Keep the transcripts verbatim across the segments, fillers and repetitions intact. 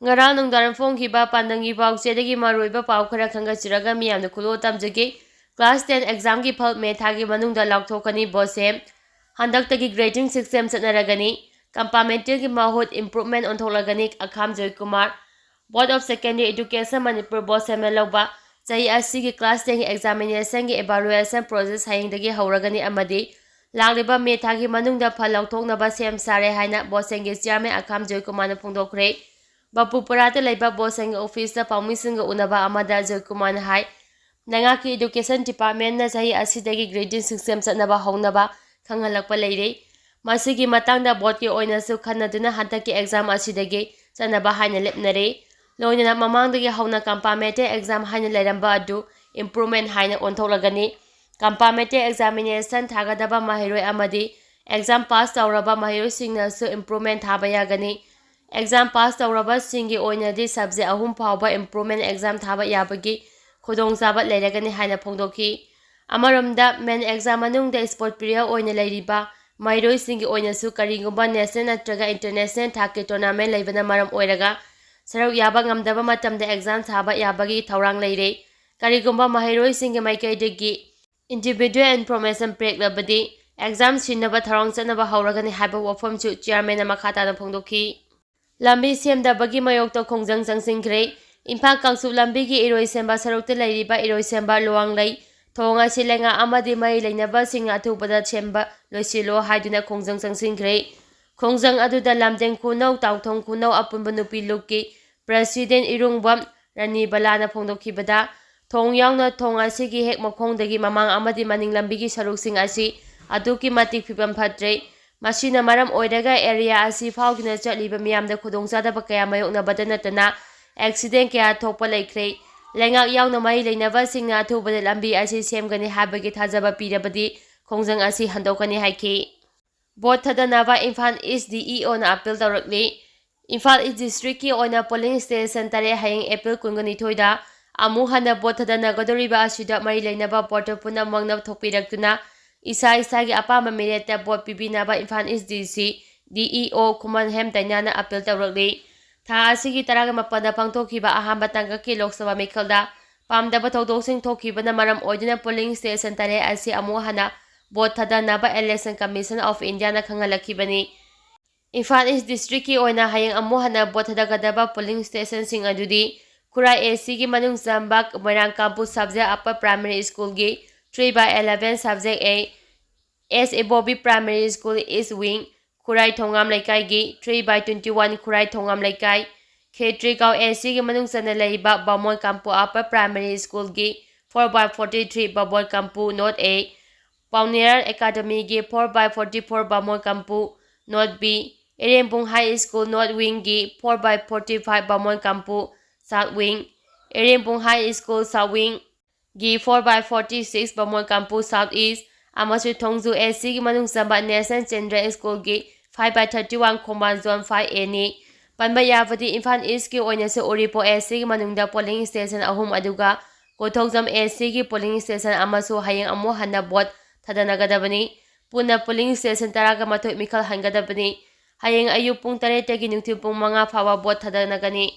ꯉꯔꯥꯡ ꯅꯨꯡꯗꯥꯡ ꯐꯣꯡꯈꯤꯕ ꯄꯥꯟꯗꯝꯒꯤ ꯄꯥꯎꯆꯦꯗꯒꯤ ꯃꯔꯨꯑꯣꯏꯕ ꯄꯥꯎ ꯈꯔ ꯈꯪꯒꯠꯆꯔꯒ ꯃꯤꯌꯥꯝꯗ ꯈꯨꯗꯣꯜ ꯇꯝꯖꯒꯦ꯫ Class ten examꯒꯤ ꯐꯜ May ꯊꯥꯒꯤ ꯃꯅꯨꯡꯗ ꯂꯥꯎꯊꯣꯛꯀꯅꯤ꯫ ꯕꯣꯁꯦꯝ, ꯍꯟꯗꯛꯇꯒꯤ grading system ꯆꯠꯅꯔꯒꯅꯤ꯫ Compartmentalꯒꯤ ꯃꯍꯨꯠ improvement ꯑꯣꯟꯊꯣꯛꯂꯒꯅꯤ꯫ ꯑꯈꯥꯝ Joykumar. Board of Secondary Education Manipur ꯕꯣꯁꯦꯝꯅ ꯂꯧꯕ ꯆꯍꯤ ꯑꯁꯤꯒꯤ class tenꯒꯤ examinationꯒꯤ evaluation process ꯍꯌꯦꯡꯗꯒꯤ ꯍꯧꯔꯒꯅꯤ ꯑꯃꯗꯤ ꯂꯥꯛꯂꯤꯕ May ꯊꯥꯒꯤ ꯃꯅꯨꯡꯗ ꯐꯜ ꯂꯧꯊꯣꯛꯅꯕ ꯁꯦꯝ ꯁꯥꯔꯦ ꯍꯥꯏꯅ ꯕꯣꯁꯦꯝꯒꯤ chairman ꯑꯈꯥꯝ ꯖꯣꯏꯀꯨꯃꯥꯔꯅ ꯐꯣꯡꯗꯣꯛꯈ꯭ꯔꯦ꯫ ꯕꯄꯨꯄꯨꯔꯥꯗ ꯂꯩꯕ ꯕꯣꯁꯦꯝꯒꯤ officeꯇ ꯄꯥꯎꯃꯤꯁꯤꯡꯒ ꯎꯅꯕ ꯑꯃꯗ ꯖꯣꯏꯀꯨꯃꯥꯔꯅ ꯍꯥꯏ, ꯂꯩꯉꯥꯛꯀꯤ education departmentꯅ ꯆꯍꯤ ꯑꯁꯤꯗꯒꯤ grading system ꯆꯠꯅꯕ ꯍꯧꯅꯕ ꯈꯪꯍꯜꯂꯛꯄ ꯂꯩꯔꯦ꯫ ꯃꯁꯤꯒꯤ ꯃꯇꯥꯡꯗ boardꯀꯤ ꯑꯣꯏꯅꯁꯨ ꯈꯟꯅꯗꯨꯅ ꯍꯟꯗꯛꯀꯤ exam ꯑꯁꯤꯗꯒꯤ ꯆꯠꯅꯕ ꯍꯥꯏꯅ ꯂꯦꯞꯅꯔꯦ꯫ ꯂꯣꯏꯅꯅ ꯃꯃꯥꯡꯗꯒꯤ ꯍꯧꯅ compartmental exam ꯍꯥꯏꯅ ꯂꯩꯔꯝꯕ ꯑꯗꯨ improvement ꯍꯥꯏꯅ ꯑꯣꯟꯊꯣꯛꯂꯒꯅꯤ꯫ Compartmental examination ꯊꯥꯒꯗꯕ ꯃꯍꯩꯔꯣꯏ ꯑꯃꯗꯤ exam pass ꯇꯧꯔꯕ ꯃꯍꯩꯔꯣꯏꯁꯤꯡꯅꯁꯨ improvement ꯊꯥꯕ ꯌꯥꯒꯅꯤ꯫ Exam pass ꯇꯧꯔꯕꯁꯤꯡꯒꯤ ꯑꯣꯏꯅꯗꯤ subject ꯑꯍꯨꯝ ꯐꯥꯎꯕ improvement exam ꯊꯥꯕ ꯌꯥꯕꯒꯤ ꯈꯨꯗꯣꯡꯆꯥꯕ ꯂꯩꯔꯒꯅꯤ ꯍꯥꯏꯅ ꯐꯣꯡꯗꯣꯛꯈꯤ꯫ ꯑꯃꯔꯣꯝꯗ, main exam ꯃꯅꯨꯡꯗ sport period ꯑꯣꯏꯅ ꯂꯩꯔꯤꯕ ꯃꯍꯩꯔꯣꯏꯁꯤꯡꯒꯤ ꯑꯣꯏꯅꯁꯨ ꯀꯔꯤꯒꯨꯝꯕ national ꯅꯠꯇ꯭ꯔꯒ international ꯊꯥꯛꯀꯤ tournament ꯂꯩꯕꯅ ꯃꯔꯝ ꯑꯣꯏꯔꯒ ꯁꯔꯨꯛ ꯌꯥꯕ ꯉꯝꯗꯕ ꯃꯇꯝꯗ exam ꯊꯥꯕ ꯌꯥꯕꯒꯤ ꯊꯧꯔꯥꯡ ꯂꯩꯔꯦ꯫ ꯀꯔꯤꯒꯨꯝꯕ ꯃꯍꯩꯔꯣꯏꯁꯤꯡꯒꯤ ꯃꯥꯏꯀꯩꯗꯒꯤ individual information ꯄꯤꯔꯛꯂꯕꯗꯤ exam ꯁꯤꯟꯅꯕ ꯊꯧꯔꯥꯡ ꯆꯠꯅꯕ ꯍꯧꯔꯒꯅꯤ ꯍꯥꯏꯕ ꯋꯥꯐꯝꯁꯨ chairmanꯅ ꯃꯈꯥ ꯇꯥꯅ ꯐꯣꯡꯗꯣꯛꯈꯤ꯫ ꯂꯝꯕꯤ ꯁꯦꯝꯗꯕꯒꯤ ꯃꯥꯌꯣꯛꯇ ꯈꯣꯡꯖꯪ ꯆꯪꯁꯤꯟꯈ꯭ꯔꯦ꯫ ꯏꯝꯐꯥꯜ ꯀꯥꯡꯆꯨꯞ ꯂꯝꯕꯤꯒꯤ ꯏꯔꯣꯏꯁꯦꯝꯕ ꯁꯔꯨꯛꯇ ꯂꯩꯔꯤꯕ ꯏꯔꯣꯏꯁꯦꯝꯕ ꯂꯨꯋꯥꯡꯂꯩ ꯊꯣꯡ ꯑꯁꯤ ꯂꯩꯉꯥꯛ ꯑꯃꯗꯤ ꯃꯔꯤ ꯂꯩꯅꯕꯁꯤꯡꯅ ꯑꯊꯨꯕꯗ ꯁꯦꯝꯕ ꯂꯣꯏꯁꯤꯜꯂꯣ ꯍꯥꯏꯗꯨꯅ ꯈꯣꯡꯖꯪ ꯆꯪꯁꯤꯟꯈ꯭ꯔꯦ꯫ ꯈꯣꯡꯖꯪ ꯑꯗꯨꯗ ꯂꯝꯖꯦꯟ ꯈꯨꯅꯧ, ꯇꯥꯎꯊꯣꯡ ꯈꯨꯅꯧ ꯑꯄꯨꯟꯕ ꯅꯨꯄꯤ ꯂꯨꯞꯀꯤ president ꯏꯔꯨꯡꯕꯝ ꯔꯥꯅꯤꯕꯂꯥꯅ ꯐꯣꯡꯗꯣꯛꯈꯤꯕꯗ, ꯊꯣꯡ ꯌꯥꯎꯅ ꯊꯣꯡ ꯑꯁꯤꯒꯤ ꯍꯦꯛ ꯃꯈꯣꯡꯗꯒꯤ ꯃꯃꯥꯡ ꯑꯃꯗꯤ ꯃꯅꯤꯡ ꯂꯝꯕꯤꯒꯤ ꯁꯔꯨꯛꯁꯤꯡ ꯑꯁꯤ ꯑꯗꯨꯛꯀꯤ ꯃꯇꯤꯛ ꯐꯤꯕꯝ ꯐꯠꯇ꯭ꯔꯦ꯫ ꯃꯁꯤꯅ ꯃꯔꯝ ꯑꯣꯏꯔꯒ area ꯑꯁꯤ ꯐꯥꯎꯗꯨꯅ ꯆꯠꯂꯤꯕ ꯃꯤꯌꯥꯝꯗ ꯈꯨꯗꯣꯡꯆꯥꯗꯕ ꯀꯌꯥ ꯃꯥꯌꯣꯛꯅꯕꯗ ꯅꯠꯇꯅ accident ꯀꯌꯥ ꯊꯣꯛꯄ ꯂꯩꯈ꯭ꯔꯦ꯫ ꯂꯩꯉꯥꯛ ꯌꯥꯎꯅ ꯃꯔꯤ ꯂꯩꯅꯕꯁꯤꯡꯅ ꯑꯊꯨꯕꯗ ꯂꯝꯕꯤ ꯑꯁꯤ ꯁꯦꯝꯒꯅꯤ ꯍꯥꯏꯕꯒꯤ ꯊꯥꯖꯕ ꯄꯤꯔꯕꯗꯤ ꯈꯣꯡꯖꯪ ꯑꯁꯤ ꯍꯟꯗꯣꯛꯀꯅꯤ ꯍꯥꯏꯈꯤ꯫ Vote ꯊꯥꯗꯅꯕ Imphal East DEOꯅ appeal ꯇꯧꯔꯛꯂꯤ꯫ Imphal East districtꯀꯤ ꯑꯣꯏꯅ polling station ꯇꯔꯦꯠ ꯍꯌꯦꯡ April ꯀꯨꯟꯒ ꯅꯤꯊꯣꯏꯗ ꯑꯃꯨꯛ ꯍꯟꯅ vote ꯊꯥꯗꯅꯒꯗꯧꯔꯤꯕ ꯑꯁꯤꯗ ꯃꯔꯤ ꯂꯩꯅꯕ voter ꯄꯨꯝꯅꯃꯛꯅ ꯊꯣꯛꯄꯤꯔꯛꯇꯨꯅ ꯏꯁꯥ ꯏꯁꯥꯒꯤ ꯑꯄꯥꯝꯕ ꯃꯤꯔꯦꯞꯇ vote ꯄꯤꯕꯤꯅꯕ Imphal East DC DEO ꯈꯨꯃꯟꯍꯦꯝ ꯗꯥꯏꯅꯥꯅ appeal ꯇꯧꯔꯛꯂꯤ꯫ ꯊꯥ ꯑꯁꯤꯒꯤ ꯇꯔꯥꯃꯥꯄꯟꯗ ꯄꯥꯡꯊꯣꯛꯈꯤꯕ ꯑꯍꯥꯟꯕ ꯇꯥꯡꯀꯛꯀꯤ ꯂꯣꯛ ꯁꯚꯥ ꯃꯤꯈꯜꯗ ꯄꯥꯝꯗꯕ ꯊꯧꯗꯣꯛꯁꯤꯡ ꯊꯣꯛꯈꯤꯕꯅ ꯃꯔꯝ ꯑꯣꯏꯗꯨꯅ polling station ꯇꯔꯦꯠ ꯑꯁꯤ ꯑꯃꯨꯛ ꯍꯟꯅ vote ꯊꯥꯗꯅꯕ Election Commission of Indiaꯅ ꯈꯪꯍꯜꯂꯛꯈꯤꯕꯅꯤ꯫ Imphal East Districtꯀꯤ ꯑꯣꯏꯅ ꯍꯌꯦꯡ ꯑꯃꯨꯛ ꯍꯟꯅ vote ꯊꯥꯗꯒꯗꯕ polling stationꯁꯤꯡ ꯑꯗꯨꯗꯤ ꯈꯨꯔꯥꯏ ACꯒꯤ ꯃꯅꯨꯡ ꯆꯟꯕ ꯃꯣꯏꯔꯥꯡꯀꯥꯝꯄꯨ Subject Upper Primary Schoolꯒꯤ three by eleven Subject A, S. Ibobi Primary School East Wing, ꯈꯨꯔꯥꯏ ꯊꯣꯉꯥꯝ ꯂꯩꯀꯥꯏꯒꯤ three by twenty one ꯈꯨꯔꯥꯏ ꯊꯣꯉꯥꯝ ꯂꯩꯀꯥꯏ, ꯈꯦꯇ꯭ꯔꯤꯒꯥꯎ ACꯒꯤ ꯃꯅꯨꯡ ꯆꯟꯅ ꯂꯩꯔꯤꯕ ꯕꯥꯃꯣꯟ ꯀꯥꯝꯄꯨ Upper Primary Schoolꯒꯤ four by forty three ꯕꯥꯃꯣꯟ ꯀꯥꯝꯄꯨ North A, Pioneer Academyꯒꯤ four by forty four ꯕꯥꯃꯣꯟ ꯀꯥꯝꯄꯨ North B, ꯏꯔꯦꯝꯕꯨꯡ High School North Wingꯒꯤ four by forty five ꯕꯥꯃꯣꯟ ꯀꯥꯝꯄꯨ South Wing, ꯏꯔꯦꯝꯕꯨꯡ High School South Wingꯒꯤ four by forty six ꯕꯥꯃꯣꯟ ꯀꯥꯝꯄꯨ South East ꯑꯃꯁꯨꯡ ꯊꯣꯡꯖꯨ ACꯒꯤ ꯃꯅꯨꯡ ꯆꯟꯕ National Children Schoolꯒꯤ five by thirty one ꯈꯣꯡꯕꯥꯟ Zone five Aꯅꯤ꯫ ꯄꯟꯕ ꯌꯥꯕꯗꯤ, ꯏꯝꯐꯥꯜ Eastꯀꯤ ꯑꯣꯏꯅꯁꯨ ꯎꯔꯤꯄꯣꯛ ACꯒꯤ ꯃꯅꯨꯡꯗ polling station ꯑꯍꯨꯝ, ꯑꯗꯨꯒ ꯀꯣꯊꯣꯛꯖꯝ ACꯒꯤ polling station ꯑꯃꯁꯨ ꯍꯌꯦꯡ ꯑꯃꯨꯛ ꯍꯟꯅ vote ꯊꯥꯗꯅꯒꯗꯕꯅꯤ꯫ ꯄꯨꯟꯅ polling station ꯇꯔꯥꯒ ꯃꯥꯊꯣꯏ ꯃꯤꯈꯜ ꯍꯟꯒꯗꯕꯅꯤ꯫ ꯍꯌꯦꯡ ꯑꯌꯨꯛ ꯄꯨꯡ ꯇꯔꯦꯠꯇꯒꯤ ꯅꯨꯡꯊꯤꯜ ꯄꯨꯡ ꯃꯉꯥ ꯐꯥꯎꯕ vote ꯊꯥꯗꯅꯒꯅꯤ꯫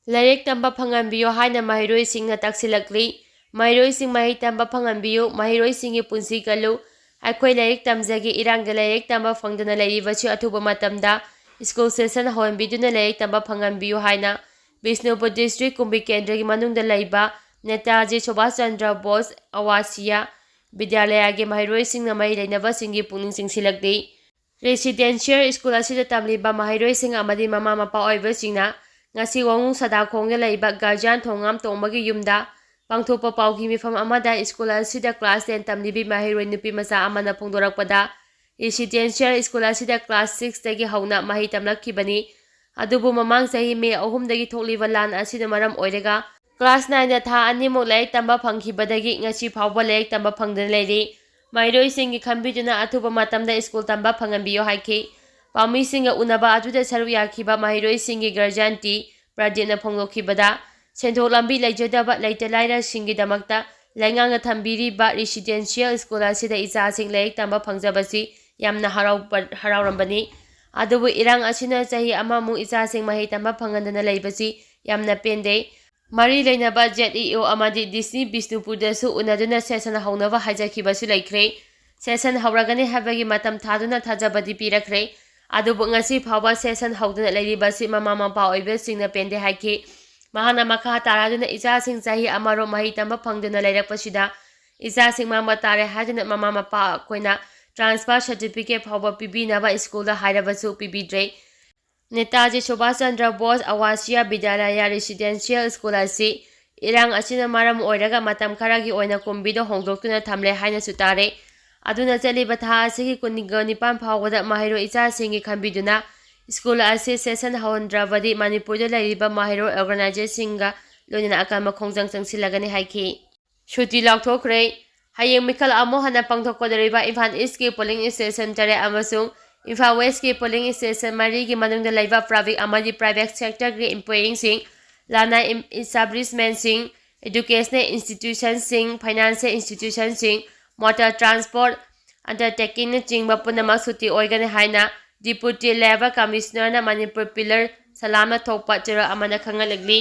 ꯂꯥꯏꯔꯤꯛ ꯇꯝꯕ ꯐꯪꯍꯟꯕꯤꯌꯨ ꯍꯥꯏꯅ ꯃꯍꯩꯔꯣꯏꯁꯤꯡꯅ ꯇꯛꯁꯤꯜꯂꯛꯂꯤ꯫ ꯃꯍꯩꯔꯣꯏꯁꯤꯡ ꯃꯍꯩ ꯇꯝꯕ ꯐꯪꯍꯟꯕꯤꯌꯨ, ꯃꯍꯩꯔꯣꯏꯁꯤꯡꯒꯤ ꯄꯨꯟꯁꯤ ꯀꯜꯂꯨ꯫ ꯑꯩꯈꯣꯏ ꯂꯥꯏꯔꯤꯛ ꯇꯝꯖꯒꯦ, ꯏꯔꯥꯡꯒꯤ ꯂꯥꯏꯔꯤꯛ ꯇꯝꯕ ꯐꯪꯗꯅ ꯂꯩꯔꯤꯕꯁꯤ ꯑꯊꯨꯕ ꯃꯇꯝꯗ school session ꯍꯧꯍꯟꯕꯤꯗꯨꯅ ꯂꯥꯏꯔꯤꯛ ꯇꯝꯕ ꯐꯪꯍꯟꯕꯤꯌꯨ ꯍꯥꯏꯅ ꯕꯤꯁꯅꯨꯄꯨꯔ District ꯀꯨꯝꯕꯤ ꯀꯦꯟꯗ꯭ꯔꯒꯤ ꯃꯅꯨꯡꯗ ꯂꯩꯕ ꯅꯦꯇꯥꯖꯤ ꯁꯨꯚꯥꯁ ꯆꯟꯗ꯭ꯔ ꯕꯣꯁ ꯑꯋꯥꯁꯤꯌꯥ ꯕꯤꯗ꯭ꯌꯥꯂꯌꯥꯒꯤ ꯃꯍꯩꯔꯣꯏꯁꯤꯡꯅ ꯃꯔꯤ ꯂꯩꯅꯕꯁꯤꯡꯒꯤ ꯄꯨꯛꯅꯤꯡ ꯆꯤꯡꯁꯤꯜꯂꯛꯂꯤ꯫ Residential School ꯑꯁꯤꯗ ꯇꯝꯂꯤꯕ ꯃꯍꯩꯔꯣꯏꯁꯤꯡ ꯑꯃꯗꯤ ꯃꯃꯥ ꯃꯄꯥ ꯑꯣꯏꯕꯁꯤꯡꯅ ꯉꯁꯤ ꯋꯥꯉꯨ ꯁꯗꯥꯈꯣꯡꯗ ꯂꯩꯕ Guardian ꯊꯣꯡꯉꯥꯝ ꯇꯣꯡꯕꯒꯤ ꯌꯨꯝꯗ ꯄꯥꯡꯊꯣꯛꯄ ꯄꯥꯎꯒꯤ ꯃꯤꯐꯝ ꯑꯃꯗ school ꯑꯁꯤꯗ class ten ꯇꯝꯂꯤꯕꯤ ꯃꯍꯩꯔꯣꯏ ꯅꯨꯄꯤ ꯃꯆꯥ ꯑꯃꯅ ꯐꯣꯡꯗꯣꯔꯛꯄꯗ, Residential School ꯑꯁꯤꯗ class six ꯇꯒꯤ ꯍꯧꯅ ꯃꯍꯩ ꯇꯝꯂꯛꯈꯤꯕꯅꯤ꯫ ꯑꯗꯨꯕꯨ ꯃꯃꯥꯡ ꯆꯍꯤ May ꯑꯍꯨꯝꯗꯒꯤ ꯊꯣꯛꯂꯤꯕ ꯂꯥꯟ ꯑꯁꯤꯅ ꯃꯔꯝ ꯑꯣꯏꯔꯒ class nine ꯗ ꯊꯥ ꯑꯅꯤꯃꯨꯛ ꯂꯥꯏꯔꯤꯛ ꯇꯝꯕ ꯐꯪꯈꯤꯕꯗꯒꯤ ꯉꯁꯤ ꯐꯥꯎꯕ ꯂꯥꯏꯔꯤꯛ ꯇꯝꯕ ꯐꯪꯗꯅ ꯂꯩꯔꯤ꯫ ꯃꯍꯩꯔꯣꯏꯁꯤꯡꯒꯤ ꯈꯟꯕꯤꯗꯨꯅ ꯑꯊꯨꯕ ꯃꯇꯝꯗ school ꯇꯝꯕ ꯐꯪꯍꯟꯕꯤꯌꯨ ꯍꯥꯏꯈꯤ꯫ ꯄꯥꯎꯃꯤꯁꯤꯡꯒ ꯎꯅꯕ ꯑꯗꯨꯗ ꯁꯔꯨꯛ ꯌꯥꯈꯤꯕ ꯃꯍꯩꯔꯣꯏꯁꯤꯡꯒꯤ Guardian ꯇꯤ ꯄ꯭ꯔꯗꯤꯞꯅ ꯐꯣꯡꯗꯣꯛꯈꯤꯕꯗ, ꯁꯦꯟꯊꯣꯛ ꯂꯝꯕꯤ ꯂꯩꯖꯗꯕ ꯂꯩꯇ ꯂꯥꯏꯔꯁꯤꯡꯒꯤꯗꯃꯛꯇ ꯂꯩꯉꯥꯛꯅ ꯊꯝꯕꯤꯔꯤꯕ Residential School ꯑꯁꯤꯗ ꯏꯆꯥꯁꯤꯡ ꯂꯥꯏꯔꯤꯛ ꯇꯝꯕ ꯐꯪꯖꯕꯁꯤ ꯌꯥꯝꯅ ꯍꯔꯥꯎꯕ-, ꯍꯔꯥꯎꯔꯝꯕꯅꯤ꯫ ꯑꯗꯨꯕꯨ ꯏꯔꯥꯡ ꯑꯁꯤꯅ ꯆꯍꯤ ꯑꯃꯃꯨꯛ ꯏꯆꯥꯁꯤꯡ ꯃꯍꯩ ꯇꯝꯕ ꯐꯪꯍꯟꯗꯅ ꯂꯩꯕꯁꯤ ꯌꯥꯝꯅ ꯄꯦꯟꯗꯦ꯫ ꯃꯔꯤ ꯂꯩꯅꯕ ꯖꯦꯠ ꯏ ꯑꯣ ꯑꯃꯗꯤ ꯗꯤ ꯁꯤ ꯕꯤꯁꯅꯨꯄꯨꯔꯗꯁꯨ ꯎꯅꯗꯨꯅ ꯁꯦꯁꯟ ꯍꯧꯅꯕ ꯍꯥꯏꯖꯈꯤꯕꯁꯨ ꯂꯩꯈ꯭ꯔꯦ꯫ ꯁꯦꯁꯟ ꯍꯧꯔꯒꯅꯤ ꯍꯥꯏꯕꯒꯤ ꯃꯇꯝ ꯊꯥꯗꯨꯅ ꯊꯥꯖꯕꯗꯤ ꯄꯤꯔꯛꯈ꯭ꯔꯦ꯫ ꯑꯗꯨꯕꯨ ꯉꯁꯤ ꯐꯥꯎꯕ ꯁꯦꯁꯟ ꯍꯧꯗꯨꯅ ꯂꯩꯔꯤꯕꯁꯤ ꯃꯃꯥ ꯃꯄꯥ ꯑꯣꯏꯕꯁꯤꯡꯅ ꯄꯦꯟꯗꯦ ꯍꯥꯏꯈꯤ꯫ ꯃꯍꯥꯛꯅ ꯃꯈꯥ ꯇꯥꯔꯗꯨꯅ ꯏꯆꯥꯁꯤꯡ ꯆꯍꯤ ꯑꯃꯔꯣꯝ ꯃꯍꯩ ꯇꯝꯕ ꯐꯪꯗꯨꯅ ꯂꯩꯔꯛꯄꯁꯤꯗ ꯏꯆꯥꯁꯤꯡ ꯃꯥꯡꯕ ꯇꯥꯔꯦ ꯍꯥꯏꯗꯨꯅ ꯃꯃꯥ ꯃꯄꯥ ꯑꯩꯈꯣꯏꯅ ꯇ꯭ꯔꯥꯟꯁꯐꯔ ꯁꯥꯔꯇꯤꯐꯤꯀꯦꯠ ꯐꯥꯎꯕ ꯄꯤꯕꯤꯅꯕ ꯁ꯭ꯀꯨꯜꯗ ꯍꯥꯏꯔꯕꯁꯨ ꯄꯤꯕꯤꯗ꯭ꯔꯦ꯫ ꯅꯦꯇꯥꯖꯤ ꯁꯨꯚꯥꯁ ꯆꯟꯗ꯭ꯔ ꯕꯣꯁ ꯑꯋꯥꯁꯤꯌꯥ ꯕꯤꯗ꯭ꯌꯥꯂꯌꯥ ꯔꯦꯁꯤꯗꯦꯟꯁꯤꯌꯦꯜ ꯁ꯭ꯀꯨꯜ ꯑꯁꯤ ꯏꯔꯥꯡ ꯑꯁꯤꯅ ꯃꯔꯝ ꯑꯣꯏꯔꯒ ꯃꯇꯝ ꯈꯔꯒꯤ ꯑꯣꯏꯅ ꯀꯨꯝꯕꯤꯗ ꯍꯣꯡꯗꯣꯛꯇꯨꯅ ꯊꯝꯂꯦ ꯍꯥꯏꯅꯁꯨ ꯇꯥꯔꯦ꯫ ꯑꯗꯨꯅ ꯆꯠꯂꯤꯕ ꯊꯥ ꯑꯁꯤꯒꯤ ꯀꯨꯟꯒ ꯅꯤꯄꯥꯟ ꯐꯥꯎꯕꯗ ꯃꯍꯩꯔꯣꯏ ꯏꯆꯥꯁꯤꯡꯒꯤ ꯈꯟꯕꯤꯗꯨꯅ ꯁ꯭ꯀꯨꯜ ꯑꯁꯤ ꯁꯦꯁꯟ ꯍꯧꯍꯟꯗ꯭ꯔꯕꯗꯤ ꯃꯅꯤꯄꯨꯔꯗ ꯂꯩꯔꯤꯕ ꯃꯍꯩꯔꯣꯏ ꯑꯣꯔꯒꯅꯥꯏꯖꯦꯁꯟꯁꯤꯡꯒ ꯂꯣꯏꯅꯅ ꯑꯀꯟꯕ ꯈꯣꯡꯖꯪ ꯆꯪꯁꯤꯜꯂꯒꯅꯤ ꯍꯥꯏꯈꯤ꯫ ꯁꯨꯇꯤ ꯂꯥꯎꯊꯣꯛꯈ꯭ꯔꯦ꯫ ꯍꯌꯦꯡ ꯃꯤꯈꯜ ꯑꯃꯨꯛ ꯍꯟꯅ ꯄꯥꯡꯊꯣꯛꯀꯗꯧꯔꯤꯕ ꯏꯝꯐꯥꯜ ꯏꯁꯀꯤ ꯄꯣꯂꯤꯡ ꯁ꯭ꯇꯦꯁꯟ ꯇꯔꯦꯠ ꯑꯃꯁꯨꯡ ꯏꯝꯐꯥꯜ ꯋꯦꯁꯀꯤ ꯄꯣꯂꯤꯡ ꯁ꯭ꯇꯦꯁꯟ ꯃꯔꯤꯒꯤ ꯃꯅꯨꯡꯗ ꯂꯩꯕ ꯄꯕ꯭ꯂꯤꯛ ꯑꯃꯗꯤ ꯄ꯭ꯔꯥꯏꯚꯦꯠ ꯁꯦꯛꯇꯔꯒꯤ ꯏꯝꯄ꯭ꯂꯣꯌꯤꯁꯤꯡ, ꯂꯅꯥꯏ ꯏꯝ-, ꯏꯁꯇꯥꯕ꯭ꯂꯤꯁꯃꯦꯟꯁꯤꯡ, ꯏꯗꯨꯀꯦꯁꯅꯦꯜ ꯏꯟꯁꯇꯤꯇ꯭ꯌꯨꯁꯟꯁꯤꯡ, ꯐꯥꯏꯅꯥꯟꯁꯤꯌꯦꯜ ꯏꯟꯁꯇꯤꯇ꯭ꯌꯨꯁꯟꯁꯤꯡ, ꯃꯣꯇꯔ ꯇ꯭ꯔꯥꯟꯁꯄꯣꯔꯠ ꯑꯟꯗꯔꯇꯦꯀꯤꯡꯅꯆꯤꯡꯕ ꯄꯨꯝꯅꯃꯛ ꯁꯨꯇꯤ ꯑꯣꯏꯒꯅꯤ ꯍꯥꯏꯅ ꯗꯤꯄꯨꯇꯤ ꯂꯦꯕꯔ ꯀꯃꯤꯁꯅꯔꯅ ꯃꯅꯤꯄꯨꯔ ꯄꯤꯂꯔ ꯁꯂꯥꯝꯅ ꯊꯣꯛꯄ ꯆꯦꯔꯣꯜ ꯑꯃꯗ ꯈꯪꯍꯜꯂꯛꯂꯤ꯫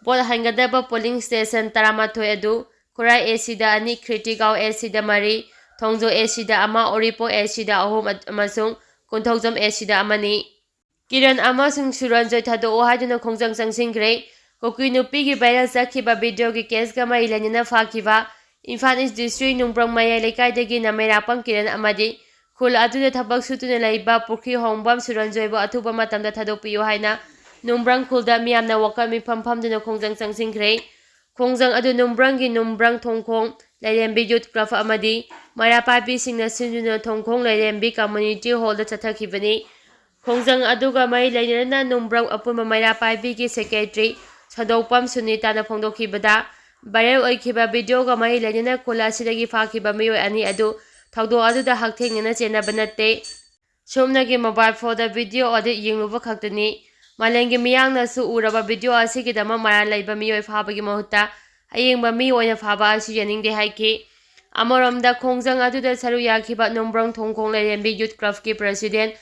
ꯚꯣꯠ ꯍꯟꯒꯗꯕ ꯄꯣꯂꯤꯡ ꯁ꯭ꯇꯦꯁꯟ ꯇꯔꯥꯃꯥꯊꯣꯏ ꯑꯗꯨ ꯈꯨꯔꯥꯏ ꯑꯦ ꯁꯤꯗ ꯑꯅꯤ, ꯈ꯭ꯔꯤꯇꯤꯒꯥꯎ ꯑꯦ ꯁꯤꯗ ꯃꯔꯤ, ꯊꯣꯡꯖꯣ ꯑꯦ ꯁꯤꯗ ꯑꯃ, ꯎꯔꯤꯄꯣꯛ ꯑꯦ ꯁꯤꯗ ꯑꯍꯨꯝ ꯑꯃꯁꯨꯡ ꯀꯣꯟꯊꯧꯖꯝ ꯑꯦ ꯁꯤꯗ ꯑꯃꯅꯤ꯫ ꯀꯤꯔꯟ ꯑꯃꯁꯨꯡ ꯁꯨꯔꯟꯖꯣꯏ ꯊꯥꯗꯣꯛꯑꯣ ꯍꯥꯏꯗꯨꯅ ꯈꯣꯡꯖꯪ ꯆꯪꯁꯤꯟꯈ꯭ꯔꯦ꯫ ꯀꯨꯀꯤ ꯅꯨꯄꯤꯒꯤ ꯚꯥꯏꯔꯦꯜ ꯆꯠꯈꯤꯕ ꯚꯤꯗꯤꯑꯣꯒꯤ ꯀꯦꯁꯀ ꯃꯔꯤ ꯂꯩꯅꯅ ꯐꯥꯈꯤꯕ ꯏꯝꯐꯥꯜ ꯏꯁ ꯗꯤꯁꯇ꯭ꯔꯤꯛ ꯅꯨꯡꯕ꯭ꯔꯪ ꯃꯌꯥꯏ ꯂꯩꯀꯥꯏꯗꯒꯤ ꯅꯃꯩꯔꯥꯛꯄꯝ ꯀꯤꯔꯟ ꯑꯃꯗꯤ ꯈꯨꯜ ꯑꯗꯨꯗ ꯊꯕꯛ ꯁꯨꯗꯨꯅ ꯂꯩꯕ ꯄꯨꯈ꯭ꯔꯤ ꯍꯣꯡꯕꯝ ꯁꯨꯔꯟꯖꯣꯏꯕꯨ ꯑꯊꯨꯕ ꯃꯇꯝꯗ ꯊꯥꯗꯣꯛꯄꯤꯌꯨ ꯍꯥꯏꯅ ꯅꯨꯡꯕ꯭ꯔꯪ ꯈꯨꯜꯗ ꯃꯤꯌꯥꯝꯅ ꯋꯥꯀꯠ ꯃꯤꯐꯝ ꯐꯝꯗꯨꯅ ꯈꯣꯡꯖꯪ ꯆꯪꯁꯤꯟꯈ꯭ꯔꯦ꯫ ꯈꯣꯡꯖꯪ ꯑꯗꯨ ꯅꯨꯡꯕ꯭ꯔꯪꯒꯤ ꯅꯨꯡꯕ꯭ꯔꯪ ꯊꯣꯡꯈꯣꯡ ꯂꯥꯏꯔꯦꯝꯕꯤ ꯌꯨꯠ ꯀ꯭ꯂꯕ ꯑꯃꯗꯤ ꯃꯩꯔꯥ ꯄꯥꯏꯕꯤꯁꯤꯡꯅ ꯁꯤꯟꯗꯨꯅ ꯊꯣꯡꯈꯣꯡ ꯂꯥꯏꯔꯦꯝꯕꯤ ꯀꯝꯃ꯭ꯌꯨꯅꯤꯇꯤ ꯍꯣꯜꯗ ꯆꯠꯊꯈꯤꯕꯅꯤ꯫ ꯈꯣꯡꯖꯪ ꯑꯗꯨꯒ ꯃꯔꯤ ꯂꯩꯅꯅ ꯅꯨꯡꯕ꯭ꯔꯪ ꯑꯄꯨꯟꯕ ꯃꯩꯔꯥ ꯄꯥꯏꯕꯤꯒꯤ ꯁꯦꯀ꯭ꯔꯦꯇꯔꯤ ꯁꯟꯗꯣꯛꯄꯝ ꯁꯨꯅꯤꯇꯥꯅ ꯐꯣꯡꯗꯣꯛꯈꯤꯕꯗ, ꯚꯥꯏꯔꯦꯜ ꯑꯣꯏꯈꯤꯕ ꯚꯤꯗꯤꯑꯣꯒ ꯃꯔꯤ ꯂꯩꯅꯅ ꯈꯨꯜ ꯑꯁꯤꯗꯒꯤ ꯐꯥꯈꯤꯕ ꯃꯤꯑꯣꯏ ꯑꯅꯤ ꯑꯗꯨ ꯊꯧꯗꯣꯛ ꯑꯗꯨꯗ ꯍꯛꯊꯦꯡꯅꯅ ꯆꯦꯟꯅꯕ ꯅꯠꯇꯦ꯫ ꯁꯨꯞꯅꯒꯤ ꯃꯣꯕꯥꯏꯜ ꯐꯣꯟꯗ ꯚꯤꯗꯤꯑꯣ ꯑꯗꯨ ꯌꯦꯡꯂꯨꯕ ꯈꯛꯇꯅꯤ꯫ ꯃꯥꯂꯦꯝꯒꯤ ꯃꯤꯌꯥꯝꯅꯁꯨ ꯎꯔꯕ ꯚꯤꯗꯤꯑꯣ ꯑꯁꯤꯒꯤꯗꯃꯛ ꯃꯔꯥꯜ ꯂꯩꯕ ꯃꯤꯑꯣꯏ ꯐꯥꯕꯒꯤ ꯃꯍꯨꯠꯇ ꯑꯌꯦꯡꯕ ꯃꯤ ꯑꯣꯏꯅ ꯐꯥꯕ ꯑꯁꯤ ꯌꯥꯅꯤꯡꯗꯦ ꯍꯥꯏꯈꯤ꯫ ꯑꯃꯔꯣꯝꯗ, ꯈꯣꯡꯖꯪ ꯑꯗꯨꯗ ꯁꯔꯨꯛ ꯌꯥꯈꯤꯕ ꯅꯨꯡꯕ꯭ꯔꯪ ꯊꯣꯡꯈꯣꯡ ꯂꯥꯏꯔꯦꯝꯕꯤ ꯌꯨꯠ ꯀ꯭ꯂꯕꯀꯤ ꯄ꯭ꯔꯁꯤꯗꯦꯟ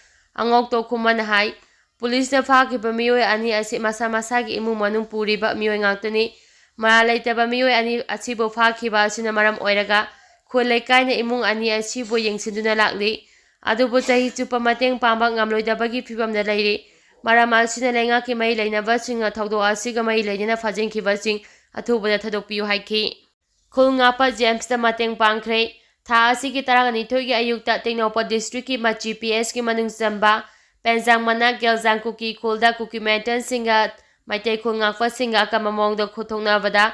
ꯑꯉꯧꯇꯣ ꯈꯨꯃꯟꯅ ꯍꯥꯏ, ꯄꯨꯂꯤꯁꯅ ꯐꯥꯈꯤꯕ ꯃꯤꯑꯣꯏ ꯑꯅꯤ ꯑꯁꯤ ꯃꯁꯥ ꯃꯁꯥꯒꯤ ꯏꯃꯨꯡ ꯃꯅꯨꯡ ꯄꯨꯔꯤꯕ ꯃꯤꯑꯣꯏ ꯉꯥꯛꯇꯅꯤ꯫ ꯃꯔꯥꯜ ꯂꯩꯇꯕ ꯃꯤꯑꯣꯏ ꯑꯅꯤ ꯑꯁꯤꯕꯨ ꯐꯥꯈꯤꯕ ꯑꯁꯤꯅ ꯃꯔꯝ ꯑꯣꯏꯔꯒ ꯈꯨꯜ ꯂꯩꯀꯥꯏꯅ ꯏꯃꯨꯡ ꯑꯅꯤ ꯑꯁꯤꯕꯨ ꯌꯦꯡꯁꯤꯟꯗꯨꯅ ꯂꯥꯛꯂꯤ꯫ ꯑꯗꯨꯕꯨ ꯆꯍꯤ ꯆꯨꯞꯄ ꯃꯇꯦꯡ ꯄꯥꯡꯕ ꯉꯝꯂꯣꯏꯗꯕꯒꯤ ꯐꯤꯕꯝꯗ ꯂꯩꯔꯤ꯫ ꯃꯔꯝ ꯑꯁꯤꯅ ꯂꯩꯉꯥꯛꯀꯤ ꯃꯔꯤ ꯂꯩꯅꯕꯁꯤꯡꯅ ꯊꯧꯗꯣꯛ ꯑꯁꯤꯒ ꯃꯔꯤ ꯂꯩꯅꯅ ꯐꯥꯖꯤꯟꯈꯤꯕꯁꯤꯡ ꯑꯊꯨꯕꯗ ꯊꯥꯗꯣꯛꯄꯤꯌꯨ ꯍꯥꯏꯈꯤ꯫ ꯈꯨꯜ ꯉꯥꯛꯄ ꯖꯦꯝꯁꯇ ꯃꯇꯦꯡ ꯄꯥꯡꯈ꯭ꯔꯦ꯫ ꯊꯥ ꯑꯁꯤꯒꯤ ꯇꯔꯥꯅꯤꯊꯣꯏꯒꯤ ꯑꯌꯨꯛꯇ ꯇꯦꯡꯅꯧꯄꯜ ꯗꯤꯁꯇ꯭ꯔꯤꯛꯀꯤ ꯃꯆꯤ ꯄꯤ ꯑꯦꯁꯀꯤ ꯃꯅꯨꯡ ꯆꯟꯕ ꯄꯦꯟꯖꯥꯡ ꯃꯅꯥ ꯒꯦꯜꯖꯥꯡ ꯀꯨꯀꯤ ꯈꯨꯜꯗ ꯀꯨꯀꯤ ꯃꯤꯂꯤꯇꯦꯟꯁꯤꯡꯒ ꯃꯩꯇꯩ ꯈꯨꯜ ꯉꯥꯛꯄꯁꯤꯡꯒ ꯑꯀꯟꯕ ꯃꯑꯣꯡꯗ ꯈꯨꯠꯊꯣꯛꯅꯕꯗ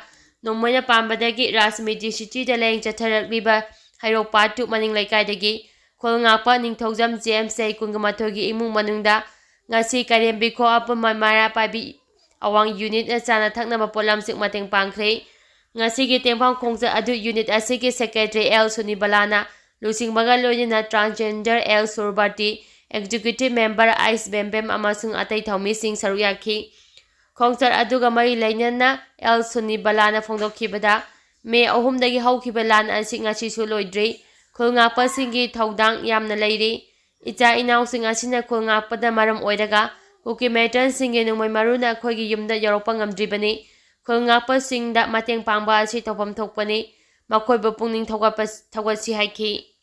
ꯅꯣꯡꯃꯩꯅ ꯄꯥꯟꯕꯗꯒꯤ ꯔꯥꯖꯃꯤꯇꯤ ꯁꯤꯇꯤꯗ ꯂꯥꯌꯦꯡ ꯆꯠꯊꯔꯛꯂꯤꯕ ꯍꯩꯔꯣꯛ ꯄꯥꯠ ꯇꯨ ꯃꯅꯤꯡ ꯂꯩꯀꯥꯏꯗꯒꯤ ꯈꯨꯜ ꯉꯥꯛꯄ ꯅꯤꯡꯊꯧꯖꯝ ꯖꯦꯝꯁ ꯆꯍꯤ ꯀꯨꯟꯒ ꯃꯥꯊꯣꯏꯒꯤ ꯏꯃꯨꯡ ꯃꯅꯨꯡꯗ ꯉꯁꯤ ꯀꯥꯏꯔꯦꯝꯕꯤꯈꯣꯛ ꯑꯄꯨꯟꯕ ꯃꯩꯔꯥ ꯄꯥꯏꯕꯤ ꯑꯋꯥꯡ ꯌꯨꯅꯤꯠꯅ ꯆꯥꯅ ꯊꯛꯅꯕ ꯄꯣꯠꯂꯝꯁꯤꯡ ꯃꯇꯦꯡ ꯄꯥꯡꯈ꯭ꯔꯦ꯫ ꯉꯁꯤꯒꯤ ꯇꯦꯡꯕꯥꯡ ꯈꯣꯡꯆꯠ ꯑꯗꯨ ꯌꯨꯅꯤꯠ ꯑꯁꯤꯒꯤ ꯁꯦꯀ꯭ꯔꯦꯇꯔꯤ ꯑꯦꯜ ꯁꯨꯅꯤꯕꯂꯥꯅ ꯂꯨꯆꯤꯡꯕꯒ ꯂꯣꯏꯅꯅ transgender L Surbati, executive member Ise Bembem ꯑꯃꯁꯨꯡ ꯑꯇꯩ ꯊꯧꯃꯤꯁꯤꯡ ꯁꯔꯨꯛ ꯌꯥꯈꯤ꯫ ꯈꯣꯡꯆꯠ ꯑꯗꯨꯒ ꯃꯔꯤ ꯂꯩꯅꯅ ꯑꯦꯜ ꯁꯨꯅꯤꯕꯂꯥꯅ ꯐꯣꯡꯗꯣꯛꯈꯤꯕꯗ, ꯃꯦ ꯑꯍꯨꯝꯗꯒꯤ ꯍꯧꯈꯤꯕ ꯂꯥꯟ ꯑꯁꯤ ꯉꯁꯤꯁꯨ ꯂꯣꯏꯗ꯭ꯔꯤ꯫ ꯈꯨꯜ ꯉꯥꯛꯄꯁꯤꯡꯒꯤ ꯊꯧꯗꯥꯡ ꯌꯥꯝꯅ ꯂꯩꯔꯤ꯫ ꯏꯆꯥ ꯏꯅꯥꯎꯁꯤꯡ ꯑꯁꯤꯅ ꯈꯨꯜ ꯉꯥꯛꯄꯗ ꯃꯔꯝ ꯑꯣꯏꯔꯒ ꯀꯨꯀꯤ ꯃꯤꯂꯤꯇꯦꯟꯁꯤꯡꯒꯤ ꯅꯣꯡꯃꯩ ꯃꯔꯨꯅ ꯑꯩꯈꯣꯏꯒꯤ ꯌꯨꯝꯗ ꯌꯧꯔꯛꯄ ꯉꯝꯗ꯭ꯔꯤꯕꯅꯤ꯫ ꯈꯨꯜ ꯉꯥꯛꯄꯁꯤꯡꯗ ꯃꯇꯦꯡ ꯄꯥꯡꯕ ꯑꯁꯤ ꯇꯧꯐꯝ ꯊꯣꯛꯄꯅꯤ꯫ ꯃꯈꯣꯏꯕꯨ ꯄꯨꯛꯅꯤꯡ ꯊꯧꯒꯠꯄ, ꯊꯧꯒꯠꯁꯤ ꯍꯥꯏꯈꯤ꯫